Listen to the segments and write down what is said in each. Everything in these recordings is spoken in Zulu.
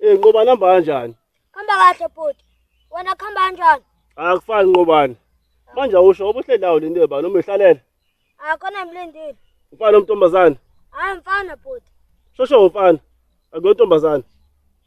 Eh Nqobani hamba kanjani? Khamba kahle bhuti. Wena khamba kanjani? Akufani Nqobani. Manje awusho ubuhleli lawo lento ba noma uhlalela. Akhona mlindile. Umfana omntombazane. Hayi mfana bhuti. Shosho umfana. Akuntombazane.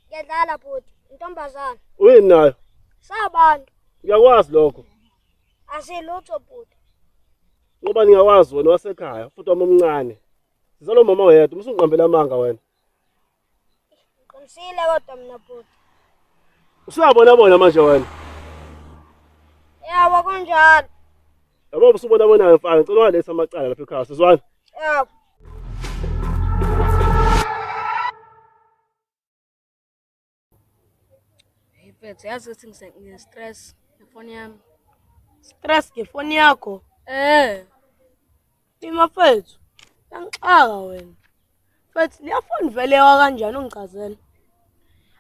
Ngiyadlala bhuti. Intombazane. Uyini nayo? Sabantu. Ngiyakwazi lokho. Asilutho bhuti. Nqobani ngiyakwazi wena wasekhaya futhi wami omncane. Sizalo mama wedwa usungiqambela amanga wena. Ngiqinisile kodwa mina bhuti. Usuyabona bona manje wena. Yebo kunjalo. Yabo usubona bonayo mfana, ngicela ungaletha amacala lapha ekhaya sizwana. Yebo. Hey mfethu, yazi ukuthi ngine-stress ngefoni yami. Stress ngefoni yakho. Eh, Ima mfethu. Uyangixaka wena. Mfethu leya foni vele yawa kanjani ungichazele.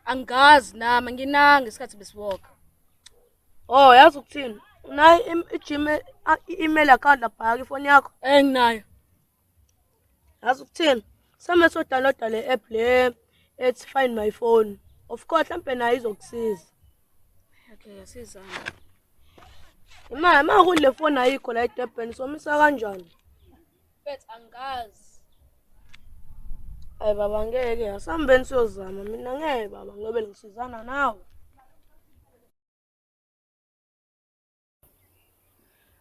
Angazi nami anginanga isikhathi besiwoka. Oh yazi ukuthini? Unayo i-Gmail i-email account lapha ifoni yakho? Eh nginayo. Yazi ukuthini? Same so download le app le ethi find my phone. Of course mhlampe nayo izokusiza. Okay, asizame. Imali uma kule phone ayikho la eDurban somisa kanjani? Mfethu angazi. Hayi baba ngeke asihambeni siyozama mina ngeke baba ngobe ngisizana nawe.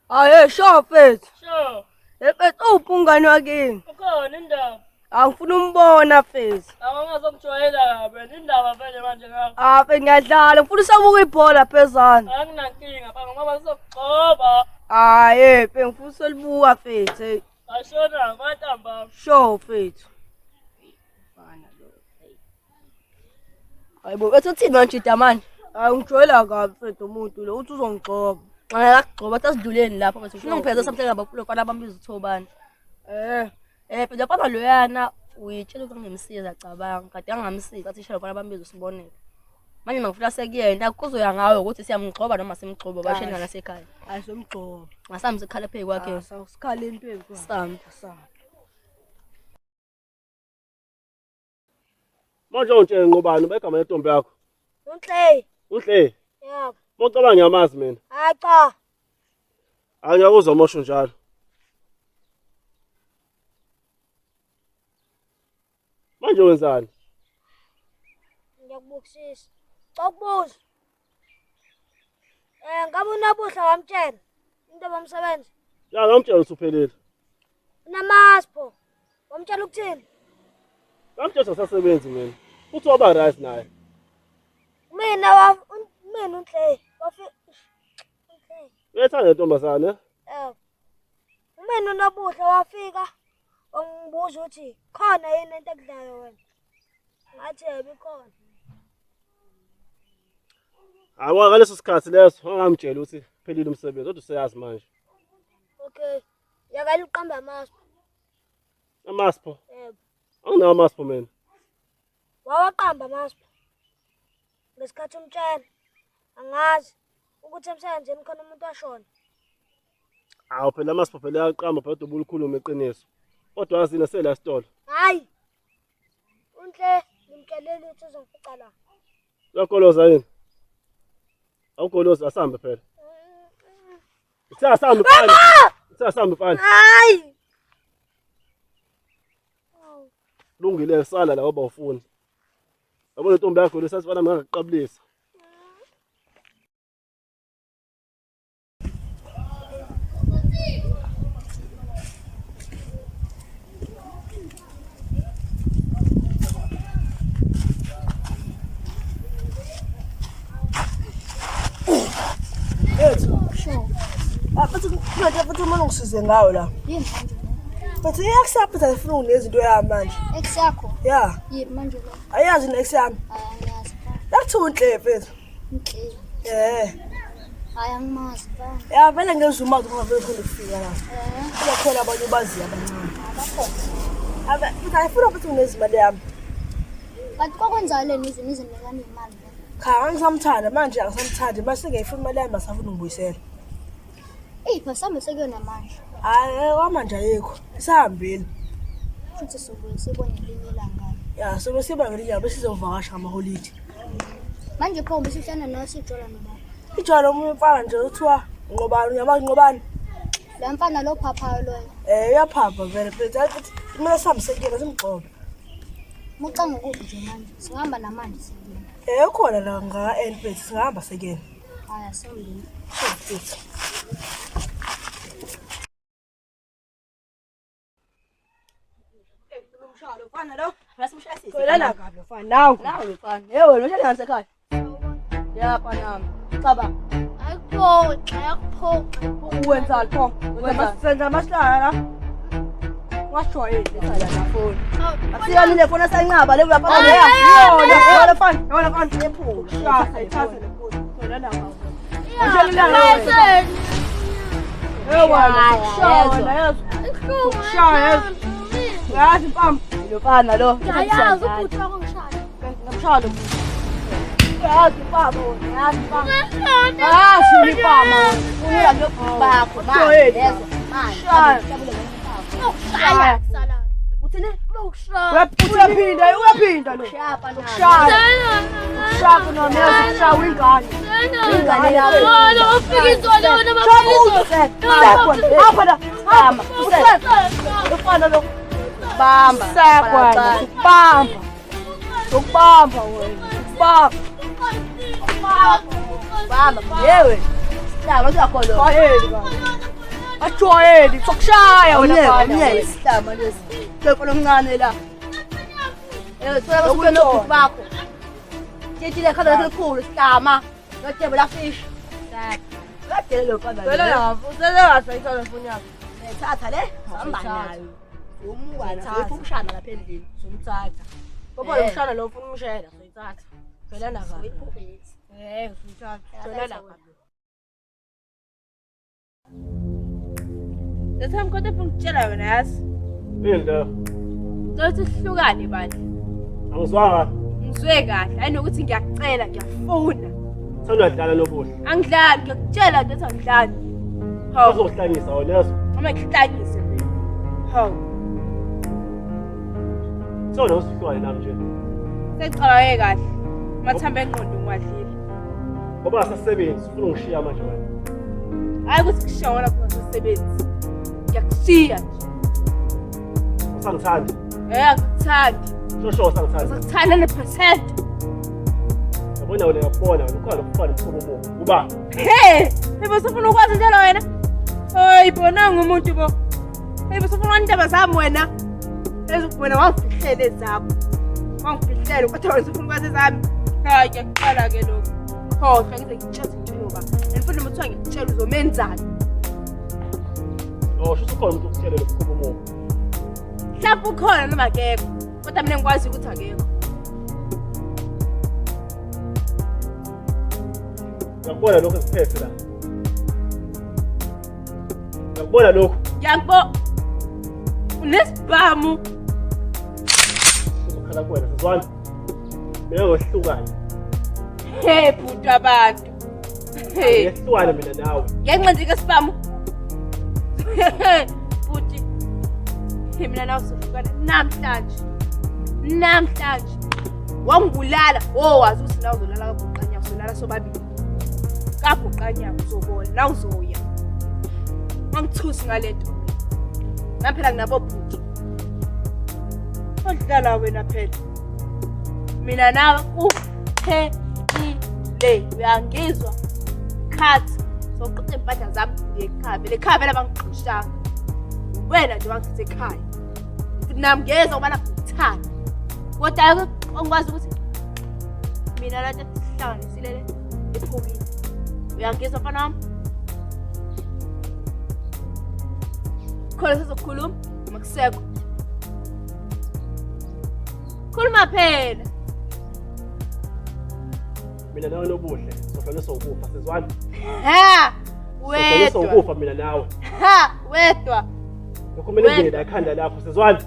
Hayi sure mfethu. Sure. Hey mfethu uphi umngani wakini? Ukhona indaba. Angifuna umbona mfethu. Awungazongijwayela kabi indaba vele manje ngakho. Ah mfethu ngiyadlala ngifuna usabuka ibhola phezana. Anginankinga baba ngoba sizokugxoba. Hayi mfethu ngifuna uselibuka mfethu. Hey. Ashona kwantambama. Sure mfethu. Hayibo, ethi uthini manje Jamani? Hayi ngijwayela kabi mfethu umuntu lo uthi uzongigxoba. Nxa akugxoba athi asidluleni lapho bese ufuna ngipheze something about lo mfana abambiza uThobani. Eh. Eh phela mfana loyana uyitshela ukuthi ngingemsiza cabanga kade angamsiza athi shela mfana abambiza usibonele. Manje mangifuna sekuyena kuzoya ngawe ukuthi siyamgxoba noma simgxoba basheni ngalasekhaya. Hayi somgxoba. Ngasambi sikhala phezu kwakhe. Ah, sikhala into phezu kwakhe. Sambi. Sambi. Manje ungitshele Nqobani ubegama lentombi yakho. Unhle. Unhle. Yebo. Mocabanga ngiyamazi mina. Hayi cha. Hayi ngiyakuzwa mosho njalo. Manje wenzani? Ngiyakubukisisa. Cha ukubuza. Eh ngabe unabuhla wamtshela into bomsebenzi. Ya ngamtshela ukuthi uphelile. Unamasipho. Wamtshela ukuthini? Ngamtshela ukuthi asasebenzi mina. Futhi waba right naye. Mina wa mina unhle wafi unhle. Uyayithanda lentombazane? Eh. Mina unabuhla wafika wangibuza ukuthi khona yini into ekudlayo wena. Ngathi yebo ikhona. Hayi ngaleso sikhathi leso angamtshela ukuthi phelile umsebenzi kodwa useyazi manje. Okay. Yakala uqamba amasipho. Amasipho? Yebo. Anginawo amasipho mina. Wawaqamba amasipho. Ngesikhathi umtshela angazi ukuthi emsebenzini khona umuntu washona. Hawu phela amasipho phela ayaqamba phela kodwa ubulikhuluma iqiniso. Kodwa yazini sela esitolo. Hayi. Unhle ngimtshelile ukuthi uzongifica la. Uyagoloza yini? Awugolozi asambe phela. Uthe asambe mfana. Uthe asambe mfana. Hayi. Lungile sala la ngoba ufuna. Yabo le ntombi yakho lesasifana ngingaqabulisa. Futhi manje futhi uma ungisize ngayo la. Yini manje? Futhi iyakusapha futhi ayifuni unginikeza into yami manje. Ex yakho? Yeah. Yini manje lo? Ayazi ne ex yami. Angiyazi. Yakuthiwa unhle mfethu. Unhle. Eh. Hayi angimazi mfana. Ya vele ngezwe umazi ngoba vele ufuna ukufika la. Eh. Kuba khona abanye obaziyo abancane. Abakhona. Ave futhi ayifuna futhi unginikeza imali yami. Kanti kwakwenzaleni nize nize nikane imali vele? Cha angisamthanda manje angisamthandi mase ngiyifuna imali yami asafuna ungibuyisela. Eyi masambe sekuyona manje. Hayi kwamanje ayikho. Isahambile. Futhi sobuye sibone ngelinye ilanga. Ya, sobe siba ngelinye besizovakasha ngamaholidi. Manje pho besihlala nawe sijola nobaba. Ijwayele omunye umfana nje othiwa Nqobani, uyamazi Nqobani? Lo mfana lo phaphayo loyo. Eh, uyaphapha vele mfethu. Hayi futhi kumele sihambe sekuyena simgxobe. Mucanga ukuphi nje manje? Singahamba namanje sekuyena. Eh, ukhona la ngaka-N mfethu, singahamba sekuyena. Hhayi asihambeni. Mfethu. Lana kabi lo mfana nawu. Nawu lo mfana. Hey wena ushele ngani sekhaya? Ya mfana. Cabanga. Ayikuphoxe, ayakuphoxe. Wenzani pho? Senza amahlaya la. Washwayeli Letha la foni. Asiyani le foni asanqaba le uyafana le. Yona, yona mfana, yona mfana. Yephula. Shaya, ithathe le foni. Lana kabi. Shaya, Hey wena, shaya, yazi. Shaya, yazi. Yazi mpama. Lo mfana lo. Yayazi ubhuti wakho ngishaya. Ngamshaya lo. Yazi mpama wena, yazi mpama. Yazi mpama. Uya bakho Ujwayele. manje. Manje. Shaya. Uyokushaya sala. Uthini? Uyokushaya. Uyaphinda, uyaphinda lo. Shaya mfana. Shaya. Shaya noma yazi kushaya ingane. Ingane yakho. Apha la. Bamba. Ufana lo. Bamba. Sekwa wena. Bamba. Ukubamba wena. Ukubamba. Bamba. Yewe. Sihlama uyakholo. Jwayeli baba. Ajwayeli. Sokushaya wena Awuyeke, baba. awuyeke isihlama lesi. Mfana omncane la. Eh, thola abasuke nobhuti bakho. Tshintshile ikhala lakho elikhulu sihlama. Notshebo la fish. Uyadela lo mfana. Vele lapho. Usele kahle ayithola ifoni yakho. Thatha le. Hamba nayo. Umuka nayo. Umshana lapha endlini. Somthatha. Ngoba lo mshana lo ufuna umshela, soyithatha. Vele la kabi. Eh, soyithatha. Vele la kabi. The time kodwa ufuna ukutshela wena yazi. Yini leyo? Cela ukuthi sihlukane bandla. Angizwanga. Ngizwe kahle, hayi nokuthi ngiyakucela, ngiyafuna. Thanda uyadlala nobuhle. Angidlali, ngiyakutshela nje ukuthi angidlali. Hawu, Bazokuhlanyisa wena yazi. noma ngikuhlanyise mina. Hawu, Sona usihlwane nami nje. sengicabange kahle. Amathambo engqondo ngiwadlile. Ngoba asasebenzi ufuna ungishiya manje wena. Hayi ukuthi kushiya wona kungasasebenzi. Ngiyakushiya nje. Usangithandi. Eh, angikuthandi. Shosho usangithandi. Ngisakuthanda 100%. Yabona wena ngiyakubona wena ukhona ukufana umkhubo omubi. Uba He, hey usufuna ukwazi njalo wena? Hayi bo nangu umuntu bo. Hey usufuna indaba zami wena. Wena wangifihlela ezakho. Wangifihlela kodwa wena usufuna ukwazi ezami. Hayi ngiyaqala ke lokho. Khohlwa ngize ngitshele ngitshele uba. And futhi noma kuthiwa ngikutshela uzomenzani? Oh, shuthi ukhona umuntu okutshele lo mkhubo omubi. Mhlawumbe ukhona noma akekho. Kodwa mina ngikwazi ukuthi akekho. Ngiyakubona lokho esiphethe la. Ngiyakubona lokho. Ngiyakubo. Unesibhamu. Uzokhala kuwena sizwana. Mina ngohlukana. Hey bhuti abantu. Hey. Ngiyahlukana mina nawe. Ngenxa nje kesibhamu. Bhuti. Hey mina nawe sohlukana namhlanje. Namhlanje. Wangibulala. Oh wazi ukuthi nawe uzolala kabuqanya uzolala sobabili. Kabuqanya uzobona la uzoya. Angithusi ngalento. Nami phela nginabo bhuti. Odlala wena phela. Mina nawe kuphelile uyangizwa. Cut. Soqoqa impahla zami ngiye ekhaya. Vele ekhaya vele abangixoshanga. Wena nje wangithatha ekhaya. Futhi nami ngiyezwa ngoba nakhu ngikuthanda. Kodwa angikwazi ukuthi mina lento sihlanganisile le iphukile. Uyangizwa mfana wami? Khona sizokhuluma noma kusekho. Khuluma phela. Mina nawe nobuhle sohlukaniswa ukufa sizwana. Ha! Sohlukaniswa Wedwa. ukufa mina nawe. Ha! Wedwa. Lokho kumele ngene la ekhanda lakho sizwana.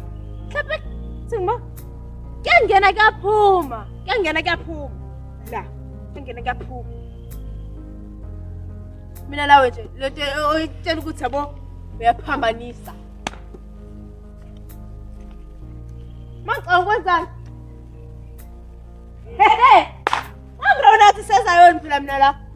Mhlawumbe singima. Kuyangena kuyaphuma. Kuyangena kuyaphuma. La. Kuyangena kuyaphuma. Mina lawe nje lento oyitshela ukuthi yabo uyaphambanisa. Mangicela ukwenzani? phela mina la.